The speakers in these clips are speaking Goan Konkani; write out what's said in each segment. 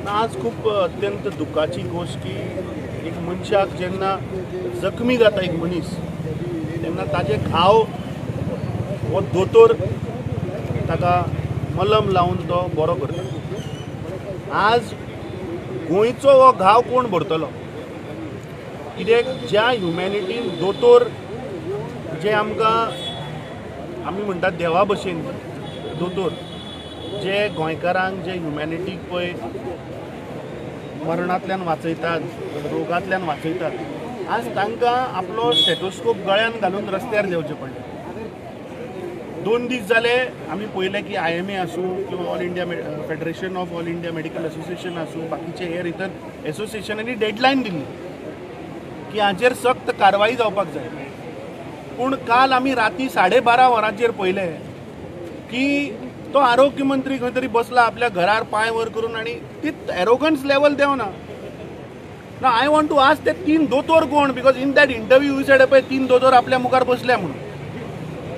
आज खूप अत्यंत दुखाची गोश्ट की एक मनशाक जेन्ना जखमी जाता एक मनीस, तेन्ना ताजे घाव हो दोतोर ताका मलम लावन तो बरो करता. आज गोंयचो हो घाव कोण भरतलो? कित्याक ज्या ह्युमॅनिटीन दोतोर जे आमकां आमी म्हणटात देवा भशेन दोतोर, जे गोंयकारांक, जे ह्युमॅनिटीक पळय मरणांतल्यान वाचयतात, रोगांतल्यान वाचयतात, आज तांकां आपलो स्टेथोस्कोप गळ्यान घालून रस्त्यार देंवचें पडलें. 2 दीस जाले आमी पळयलें की आयएमए आसूं किंवा All India Federation of All India Medical Association आसूं, बाकीचे हेर इतर एसोसिएशनांनी डेडलायन दिल्ली की हाचेर सक्त कारवाई जावपाक जाय. पूण काल आमी राती 12:30 वरांचेर पळयलें की तो आरोग्य मंत्री खंय तरी बसला आपल्या घरार पांय वयर करून आनी ती एरोगन्स लेवल देंवना ना. I want to ask, ते तीन दोतोर कोण? Because in that interview you said पळय, तीन दोतोर आपल्या मुखार बसल्या म्हणून.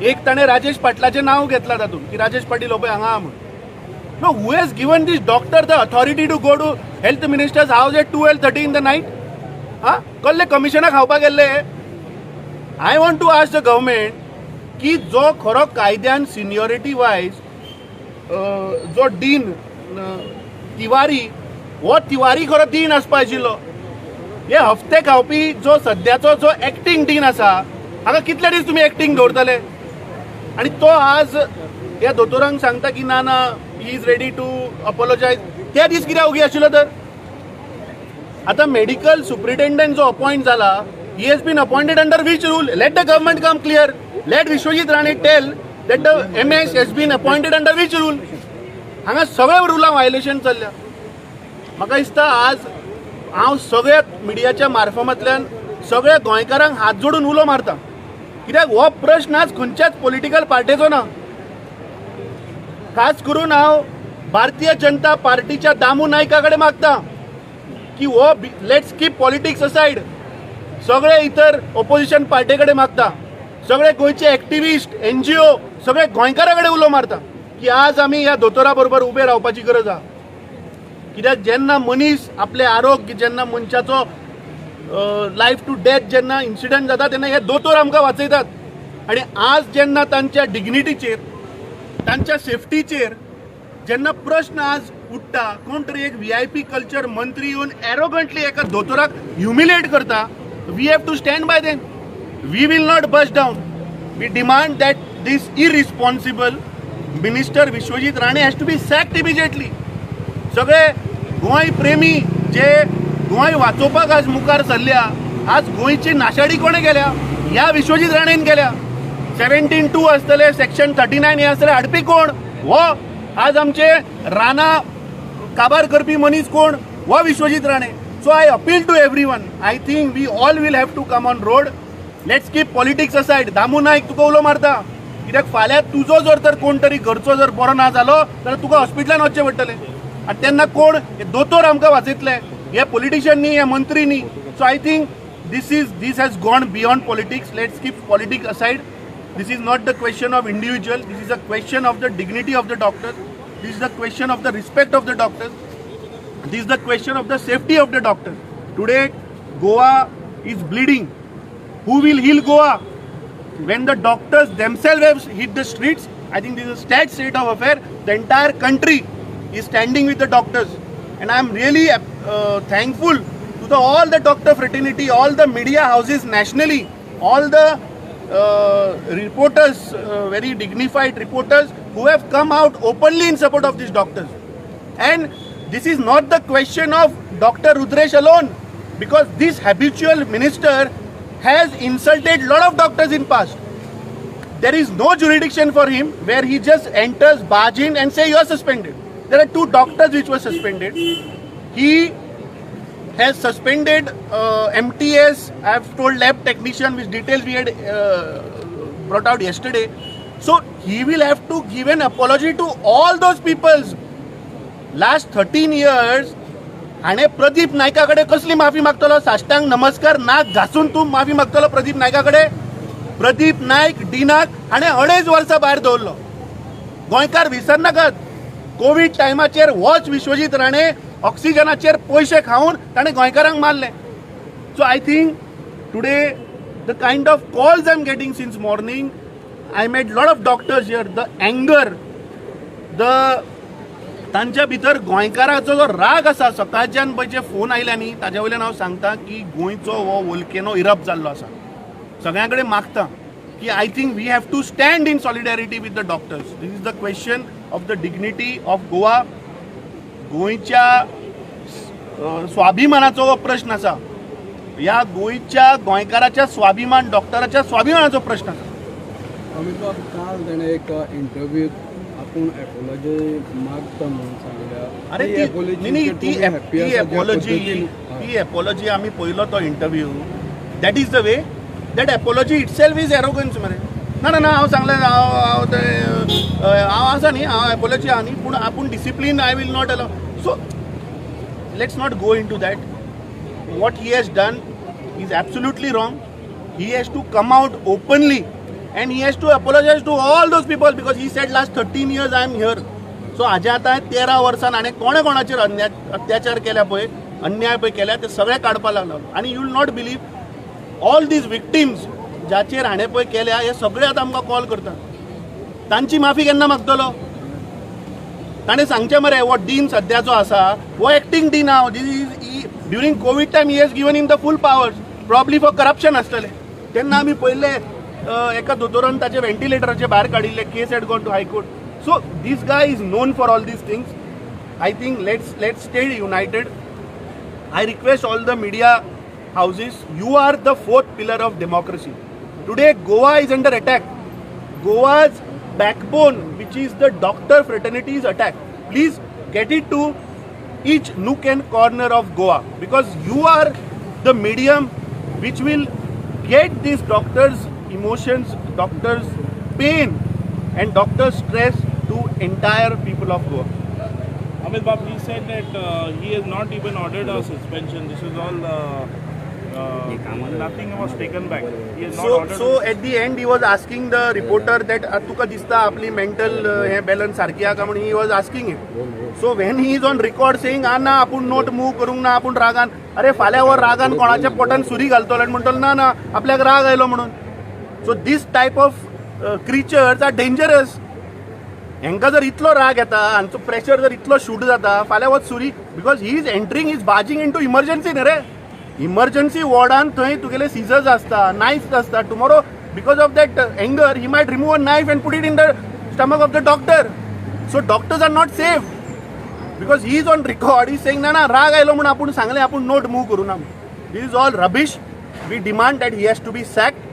एक ताणें राजेश पाटलाचें नांव घेतलां तातूंत की राजेश पाटील हो पळय हांगा आहा म्हणून. No, who has given this doctor the authority to go to health minister's house at 12:30 in the night? हा कसले कमिशनां खावपाक गेल्ले? I want to ask the government की जो खरो कायद्यान सिनियोरिटी वायज जो डीन तिवारी, हो तिवारी खरो डीन आसपा आशिल्लो. हे हफ्ते खावपी जो सद्याचो जो एक्टींग डीन आसा, हाका कितले दीस तुमी एक्टींग दवरतले? आनी तो आज ह्या दोतोरांक सांगता की ना ना, he is ready to apologise. त्या दीस कित्याक ओगी आशिल्लो? तर आतां मेडिकल सुप्रिटेंडंट जो अपॉयंट जाला, he has been appointed under which rule? Let the government come clear. Let Vishwajit Rane tell that the MS has been appointed under which rule. हांगा सगळे रुलां व्हायलेशन चल्ल्या. म्हाका दिसता, आज हांव सगळ्या मिडियाच्या मार्फतांतल्यान सगळ्या गोंयकारांक हात जोडून उलो मारता, कित्याक हो प्रश्न आज खंयच्याच पॉलिटिकल पार्टेचो ना. खास करून हांव भारतीय जनता पार्टीच्या दामू नायका कडेन मागता की हो, let's keep politics aside. सगळे इतर ओपोजिशन पार्टे कडेन मागता, सगळे गोंयचे एक्टिविस्ट, एनजीओ, सगळे गोंयकारा कडेन उलो मारता की आज आमी ह्या दोतोरा बरोबर उबे रावपाची गरज आहा. कित्याक जेन्ना मनीस आपलें आरोग्य, जेन्ना मनशाचो लायफ टू डेथ जेन्ना इन्सिडंट जाता, तेन्ना हे दोतोर आमकां वाचयतात. आनी आज जेन्ना तांच्या डिग्निटीचेर, तांच्या सेफ्टीचेर जेन्ना प्रश्न आज उठ्ठा, कोण तरी एक व्हीआयपी कल्चर मंत्री येवन एरोगंटली एका दोतोराक ह्युमिलेट करता, we have to stand by them. We will not budge down. We demand that this irresponsible minister Vishwajit Rane has to be sacked immediately. सगळे गोंय प्रेमी जे गोंय वाचोवपाक आज मुखार सरल्या, आज गोंयची नाशाडी कोणें केल्या? ह्या विश्वजीत राणेन केल्या. 17(2) आसतले, सेक्शन 39 हे आसतले, हाडपी कोण? हो आज आमचे रानां काबार करपी मनीस कोण? हो Vishwajit Rane. So I appeal to everyone. I think we all will have to come on road. Let's keep politics aside. Damu Naik, तुका उलो मारता, कित्याक फाल्यां तुजो जर तर कोण तरी घरचो जर बरो ना जालो जाल्यार तुका हॉस्पिटलान वचचें पडटलें आनी तेन्ना कोण? हे दोतोर आमकां वाचयतले, हे पॉलिटिशियन न्ही, हे मंत्री न्ही. So I think this has gone beyond politics. Let's keep politics aside. This is not the question of individual. This is a question of the dignity of the doctors. This is the question of the respect of the doctors. This is the question of the safety of the doctors. Today Goa is bleeding. Who will heal Goa when the doctors themselves have hit the streets? I think this is a sad state of affair. The entire country is standing with the doctors and I am really thankful to all the doctor fraternity, all the media houses nationally, all the reporters, very dignified reporters who have come out openly in support of these doctors. And this is not the question of Dr. Rudresh alone, because this habitual minister has insulted lot of doctors in past. There is no jurisdiction for him where he just enters, barge in and say, "You are suspended." There are two doctors which were suspended. He has suspended MTS, I have told, lab technician, which details we had brought out yesterday. So he will have to give an apology to all those peoples. Last 13 years हाणें प्रदीप नायका कडेन कसली माफी मागतलो? साष्टांग नमस्कार, नाक घासून तूं माफी मागतलो प्रदीप नायका कडेन? प्रदीप नायक डिनाक हाणें अडेज वर्सां भायर दवरलो. गोंयकार विसरनाकात, कोवीड टायमाचेर होच विश्वजीत राणे ऑक्सिजनाचेर पयशे खावन ताणें गोंयकारांक मारले. So I think today the kind of calls I am getting since morning, I met lot of doctors here, the anger, the तांच्या भितर गोंयकाराचो जो राग आसा, सकाळच्यान पळय जे फोन आयले न्ही, ताज्या वयल्यान हांव सांगता की गोंयचो हो वोल्केनो इरप्ट जाल्लो आसा. सगळ्यां कडेन मागता की I think we have to stand in solidarity with the doctors. This is the question of the dignity of Goa. गोंयच्या स्वाभिमानाचो हो प्रश्न आसा. ह्या गोंयच्या गोंयकाराच्या स्वाभिमान, डॉक्टराच्या स्वाभिमानाचो प्रश्न आसा. अमित बाब, काल ताणें एक इंटरव्यूत आपूण एपोलॉजी मागता म्हणून सांगल्या. अरे, ती न्ही न्ही, ती ती एपोलॉजी, ती एपोलॉजी आमी पयलो तो interview, that is the way that apology itself is arrogance मरे. ना ना ना, हांव सांगलें, हांव हांव ते हांव आसा न्ही, हांव एपोलॉजी आहा न्ही, पूण आपूण discipline I will not allow. So let's not go into that. What he has done is absolutely wrong. He has to come out openly and he has to apologize to all those people, because he said last 13 years I am here. So हाजे आतां 13 वर्सान हाणें कोणे कोणाचेर अन्याय अत्याचार केल्या पळय, अन्याय पळय केल्या, ते सगळे काडपा लागलो. आनी you will not believe, all these victims जाचेर हाणें पळय केल्या, हे सगळे आतां आमकां कॉल करतात. तांची माफी केन्ना मागतलो? ताणें सांगचें मरे, हो डीन सद्या जो आसा हो एक्टींग डीन आहा. During Covid time he has given him the full powers, probably for corruption आसतलें. तेन्ना आमी पयले एका दोतोरान ताचे व्हेंटिलेटराचे भायर काडिल्ले. Case had gone to High Court. So this guy is known for all these things. I think let's stay united. I request all the media houses, you are the fourth pillar of democracy. Today, Goa is under attack. Goa's backbone, which is the doctor fraternity, is attacked. Please get it to each nook and corner of Goa, because you are the medium which will get these doctors' emotions, doctors' pain, and doctors' stress to entire people of Goa. Amit Bab, he said that he has not even ordered a suspension. This is all, nothing was taken back. He has not so ordered. So at the end he was asking the reporter that तुका दिसता आपली मेंटल हे बॅलन्स सारकी आहा काय म्हणून he was asking him. So when he is on record saying आ ना, आपूण नोट मूव करूंक ना, आपूण रागान, अरे फाल्यां हो रागान कोणाच्या पोटान सुरी घालतलो आनी म्हणटलो ना ना, आपल्याक राग आयलो म्हणून. So this type of creatures are dangerous. हेंकां जर इतलो राग येता, हांचो प्रेशर जर इतलो शूट जाता, फाल्यां वच सुरी, because he is entering, is barging into emergency न्ही रे. इमर्जन्सी वॉर्डान थंय तुगेले सीझर्स आसता, नायफ्स आसता. Tomorrow because of that anger he might remove a knife and put it in the stomach of the doctor. So doctors are not safe because he is on record is saying ना ना, राग आयलो म्हणून आपूण सांगलें, आपूण नोट मूव करूं ना. This is all rubbish. We demand that he has to be sacked,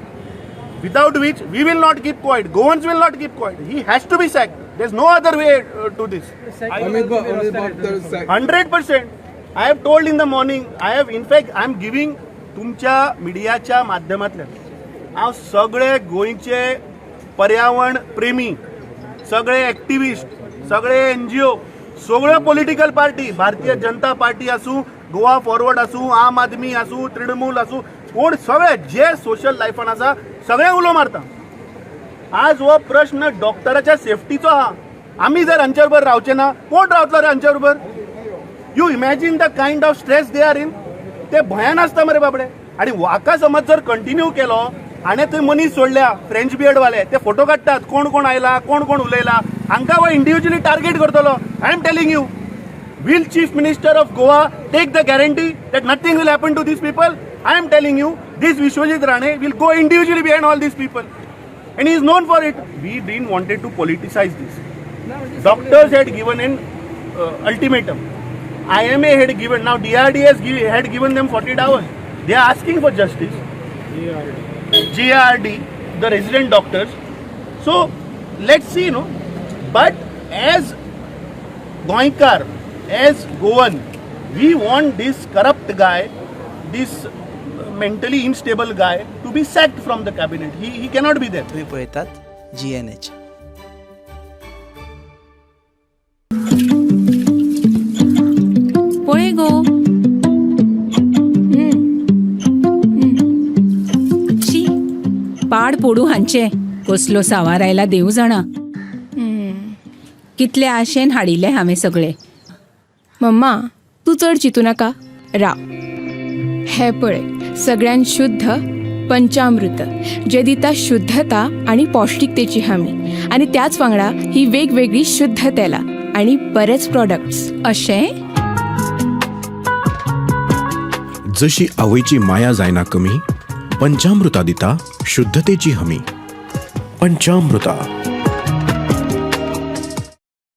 without which we will not keep quiet. Goans will not keep quiet. He has to be sacked. There's no other way to this. Amit बाब, अमित बाब, तर 100%. I have told in the morning. I have, in fact, I am giving तुमच्या मिडियाच्या माध्यमांतल्यान हांव सगळे गोंयचे पर्यावरण प्रेमी, सगळे एक्टिविस्ट, सगळे एनजीओ, सगळ्यो political party, Bharatiya Janata party आसूं, गोवा फॉरवर्ड आसूं, आम आदमी आसूं, तृणमूल आसूं, कोण सगळे जे सोशल लायफान आसा सगळे उलो मारता. आज हो प्रश्न डॉक्टराच्या सेफ्टीचो आहा. आमी जर हांच्या बरोबर रावचे ना, कोण रावतलो रे हांच्या बरोबर? You imagine the kind of stress they are in. ते भंयान आसता मरे बाबडे. आनी वाका समज जर कंटिन्यू केलो, हाणें थंय मनीस सोडल्या फ्रेंच बियर्डवाले, ते फोटो काडटात, कोण कोण आयला, कोण कोण उलयला, हांकां हो इंडिविज्युअली टार्गेट करतलो. I am telling you, will Chief Minister of Goa take the guarantee that nothing will happen to these people? I am telling you, this Vishwajit Rane will go individually behind all these people, and he is known for it. We didn't wanted to politicize this. Doctors had given an ultimatum. IMA had given, now DRD had given them 48 hours. They are asking for justice. GRD, the resident doctors. So let's see, no. But as Goinkar, as Goan, we want this corrupt guy, this mentally unstable guy to be sacked from the cabinet. He cannot be there. तुम्ही पळयतात जीएनएच. पळय गो. शी, पाड पोडू हांचे. कसलो सावार आयला देव जाणा. कितले आशेन हाडिल्ले हांवें सगळे. मम्मा. तूं चड चिंतू नाका, राव. हे पळय, सगळ्यान शुद्ध पंचामृत, जे दिता शुद्धता आणि पौष्टिकतेची हमी आणि त्याच वांगडा ही वेगवेगळी शुद्ध तेलां आणि बरेच प्रॉडक्ट्स. अशें. जशी आवयची माया जायना कमी, पंचामृता दिता शुद्धतेची हमी. पंचामृता.